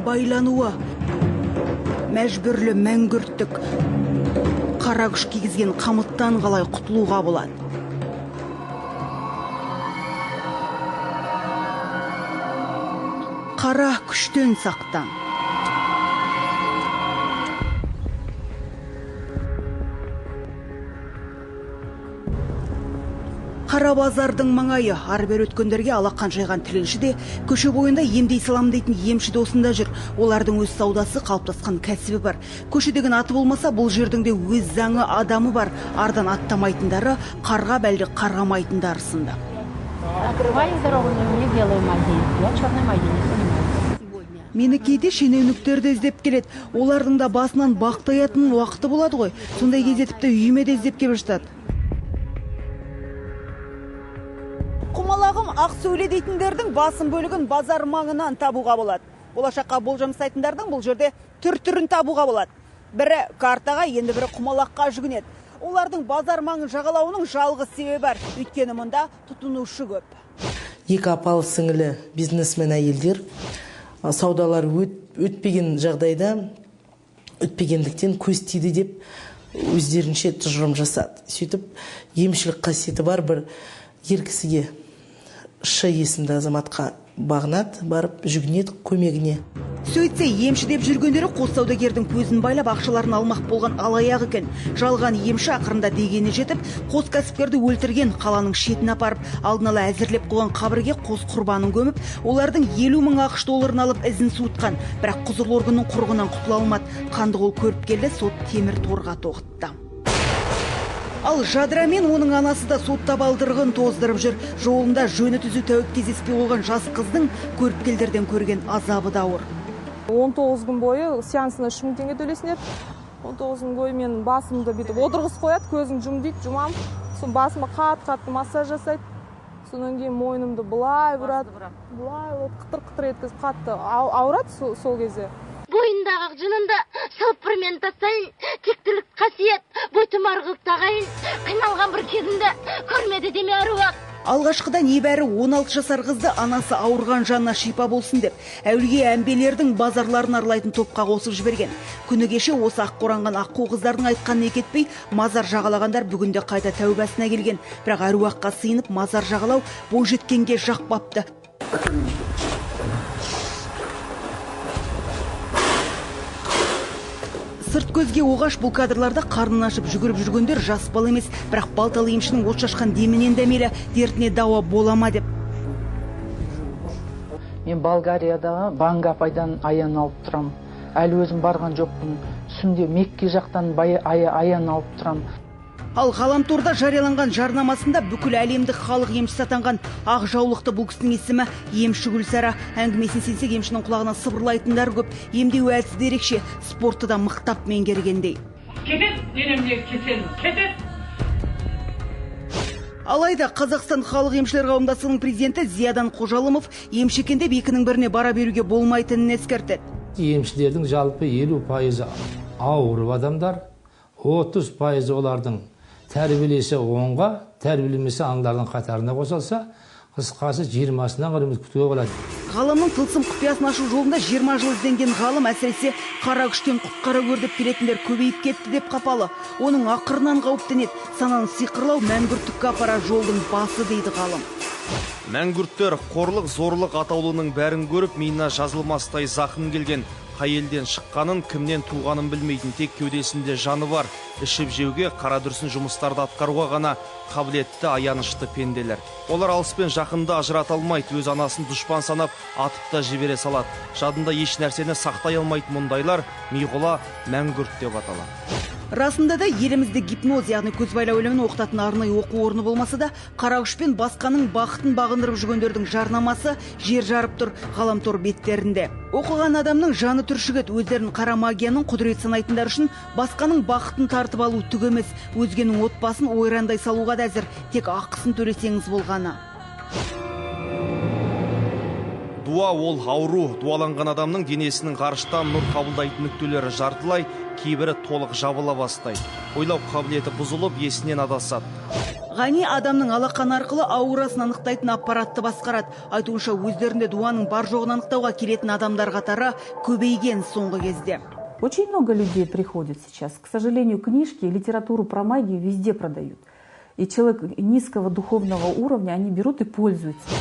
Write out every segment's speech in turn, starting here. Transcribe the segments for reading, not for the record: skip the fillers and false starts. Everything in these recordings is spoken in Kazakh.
байлануы, мәжбүрлі мәңгүрттік, қара күш кигізген қамыттан қалай құтылуға болады? Қара күштен сақтан. Қара базардың маңайы, ары-бері өткендерге алақан жайған тіленші де, көше бойында емдей салам дейтін емші де осында жүр. Олардың өз саудасы, қалыптасқан кәсібі бар. Көше деген аты болмаса, бұл жердің де өз заңы, адамы бар. Ардан аттамайтындары, қарға бәлді қарғамайтындары сынды. Открываю дорогу, но не делаю магии. Я черной магией не занимаюсь. Мені кейде шенеуніктер де іздеп келеді. Олардың да басынан бақтаятын уақыты болады ғой. Сондай кезде тіпті үйіме де іздеп келіп жатады. Құмалағым ақ сөйле дейтіндердің басым бөлігін базар маңынан табуға болады. Болашаққа болжам жасайтындардың бұл жерде түр-түрін табуға болады. Бірі картаға, енді бірі құмалаққа жүгінеді. Олардың базар маңын жағалауының жалғыз себебі бар. Өйткені мұнда тұтынушы көп. Екі апалы сіңілі бизнесмен әйелдер саудалар өтпеген жағдайда, өтпегендіктен көз тиді деп өздерінше тұжырым жасады. Сөйтіп емшілік қасиеті бар бір ер кісіге, Ш есімді азаматқа бағынады, барып жүгінеді көмегіне. Сөйтсе, емші деп жүргендері қос саудагердің көзін байлап, ақшаларын алмақ болған алаяқ екен. Жалған емші ақырында дегеніне жетіп, қос кәсіпкерді өлтірген, қаланың шетін апарып, алдын ала әзірлеп қойған қабірге қос құрбанын көміп, олардың 50 мың ақш долларын алып ізін суытқан. Бірақ құзырлы органның құрығынан құтыла алмады. Қанды қол көріп келді, сот темір торға тоғытты. Ал Жадыра мен оның анасы да сот табалдырығын тоздырып жүр. Жолында жөні түзу тәуіп кездеспей қойған жас қыздың көріпкелдерден көрген азабы да ауыр. 19 күн бойы сеансына 3000 теңге төлесін еді. 19 күн бойы менің басымды бүйтіп отырғызып қояды, көзін жұм дейді, жұмам. Сосын басыма қат-қатты массаж жасайды. Содан кейін мойнымды былай бұрады, былай қытыр-қытыр еткізіп қатты ауырады сол кезде. Бойындағы жынында салып бір мен тастайын, тектілік қасиет, бойтұмар қылып тағайын, қиналған бір кезімді көрмеді деме әруақ. Алғашқыда небәрі 16 жасар қызды анасы ауырған жанына шипа болсын деп, әулие әмбелердің базарларын аралайтын топқа қосып жіберген. Күні кеше осы ақ қоранған аққу қыздардың айтқанын екетпей, мазар жағалағандар бүгінде қайта тәубасына келген. Бірақ әруаққа сыйынып мазар жағалау бойжеткенге жақпапты. Сырт көзге оғаш бұл кадрларда қарнын ашып жүгіріп жүргендер жас бала емес, бірақ балталы емшінің от шашқан демінен дәмелі, дертіне дауа бола ма деп. Мен Болгариядағы Ванга апайдан аян алып тұрам. Әлі өзім барған жоқпын. Түсімде Мекке жақтан аян алып тұрам. Ал ғаламторда жарияланған жарнамасында бүкіл әлемдік халық емшісі атанған ақ жаулықты бұл кісінің есімі емші Гүлсара. Әңгімесін сенсек, емшінің құлағына сыбырлайтындар көп. Емдеу әдісі де ерекше, спортты да мықтап меңгергендей. Кетет, денемдегі кеселім кетет. Алайда Қазақстан халық емшілер қауымдастығының президенті Зиядан Қожалымов емші екен деп екінің біріне бара беруге болмайтынын ескертеді. Емшілердің жалпы 50% ауырып адамдар, 30% олардың тәрбиелесе оңға, тәрбиелемесе аңдардың қатарына қосылса, қысқасы 20-сынан үміт күтуге болады. Ғаламның тылсым құпиясын ашу жолында 20 жыл ізденген ғалым әсіресе қара күштен құтқара көр деп келетіндер көбейіп кетті деп қапалы. Оның ақырынан қауіптенеді. Сананы сиқырлау мәңгүрттікке апарар жолдың басы дейді ғалым. Мәңгүрттер қорлық, зорлық атаулының бәрін көріп, миына жазылмастай зақым келген. Қай елден шыққанын, кімнен туғанын білмейтін, тек кеудесінде жаны бар, ішіп жеуге, қара дүрсін жұмыстарды атқаруға ғана қабілетті аянышты пенделер. Олар алыс пен жақынды ажырата алмайды, өз анасын дұшпан санап, атып та жібере салады. Жадында еш нәрсені сақтай алмайтын мұндайлар миғұла мәңгүрт деп аталады. Расында да елімізде гипноз, яғни көз байлау ілімін оқытатын арнайы оқу орны болмаса да, қара күшпен басқаның бақытын бағындырып жүргендердің жарнамасы жер жарып тұр ғаламтор беттерінде. Оқыған адамның жаны түршігеді, өздерін қара магияның құдірет санайтындар үшін басқаның бақытын тартып алу түк емес, өзгенің отбасын ойрандай салуға да әзір, тек ақысын төлесеңіз болғаны. Дуа ол ауру, дуаланған адамның денесінің ғарыштан нұр қабылдайтын нүктелері жартылай, кейбірі толық жабыла бастайды. Ойлау қабілеті бұзылып, есінен адасады. Ғани адамның алақаны арқылы аурасын анықтайтын аппаратты басқарады. Айтуынша, өздерінде дуаның бар жоғын анықтауға келетін адамдар қатары көбейген соңғы кезде. Очень много людей приходит сейчас. К сожалению, книжки, литературу про магию везде продают. И человек низкого духовного уровня, они берут и пользуются.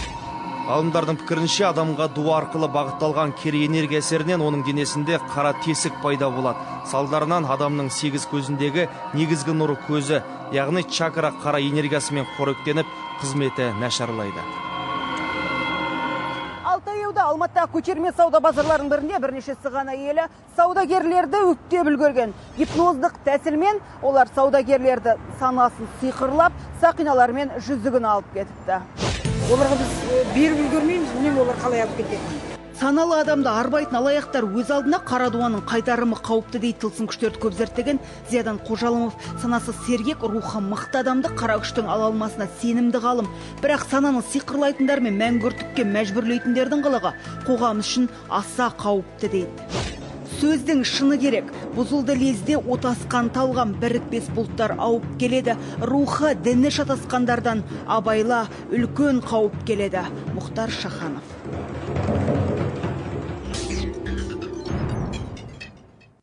Ғалымдардың пікірінше, адамға дуа арқылы бағытталған кері энергия әсерінен оның денесінде қара тесік пайда болады. Салдарынан адамның сегіз көзіндегі негізгі нұры көзі, яғни чакра қара энергиясымен қоректеніп, қызметі нашарлайды. Ал таяуда Алматыдағы көтерме сауда базарларының бірінде бірнеше сыған әйелі саудагерлерді өктеп үлгерген. Гипноздық тәсілмен олар саудагерлерді санасын сиқырлап, сақиналары мен жүзігін алып кетіпті. Оларға біз беріп үлгермейміз, білмеймін, олар қалай алып кететінін. Саналы адамды арбайтын алаяқтар өз алдына, қара дуаның қайтарымы қауіпті дейді тылсым күштерді көп зерттеген Зиядан Қожалымов. Санасы сергек, рухы мықты адамды қара күштің ала алмасына сенімді ғалым. Бірақ сананы сиқырлайтындар мен мәңгүрттікке мәжбүрлейтіндердің қылығы қоғам үшін аса қауіпті дейді. Сөздің шыны керек, бұзылды лезде отасқан талғам, бірікпес бұлттар ауып келеді. Рухы, діні шатасқандардан абайла, үлкен қауіп келеді. Мұхтар Шаханов.